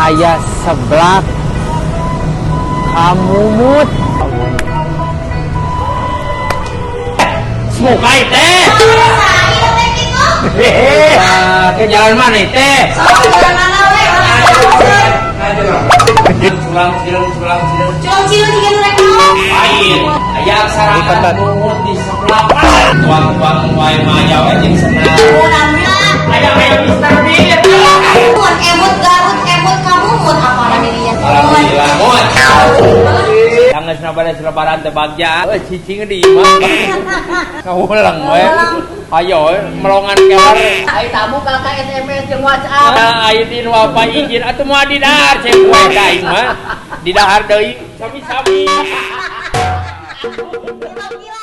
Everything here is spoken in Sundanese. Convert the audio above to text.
Aya seblak kamumut. Smukai teh. Ke jalan mana teh? Jalan mana we? Sulang sileung, sulang sileung. Culang cileung juga nu rek naon? Lain. Aya aksara mumut di sebelah. Tuang-tuang wae maya we jeung senang. Oh, namanya. Aya aya Mister Bean. Emut, emut Garut, emut kamumut apa namanya? Alhamdulillah mut. Tanggal beres lebaran teh bagja, cicing di imah. Ngawulang we. Ayo melongan kelar. Ayo tamu kalau ka SMS jeung WhatsApp. Nah, ayo di nu apa izin atuh moal didahar cek we da aing mah. Didahar deui sami-sami. Gila.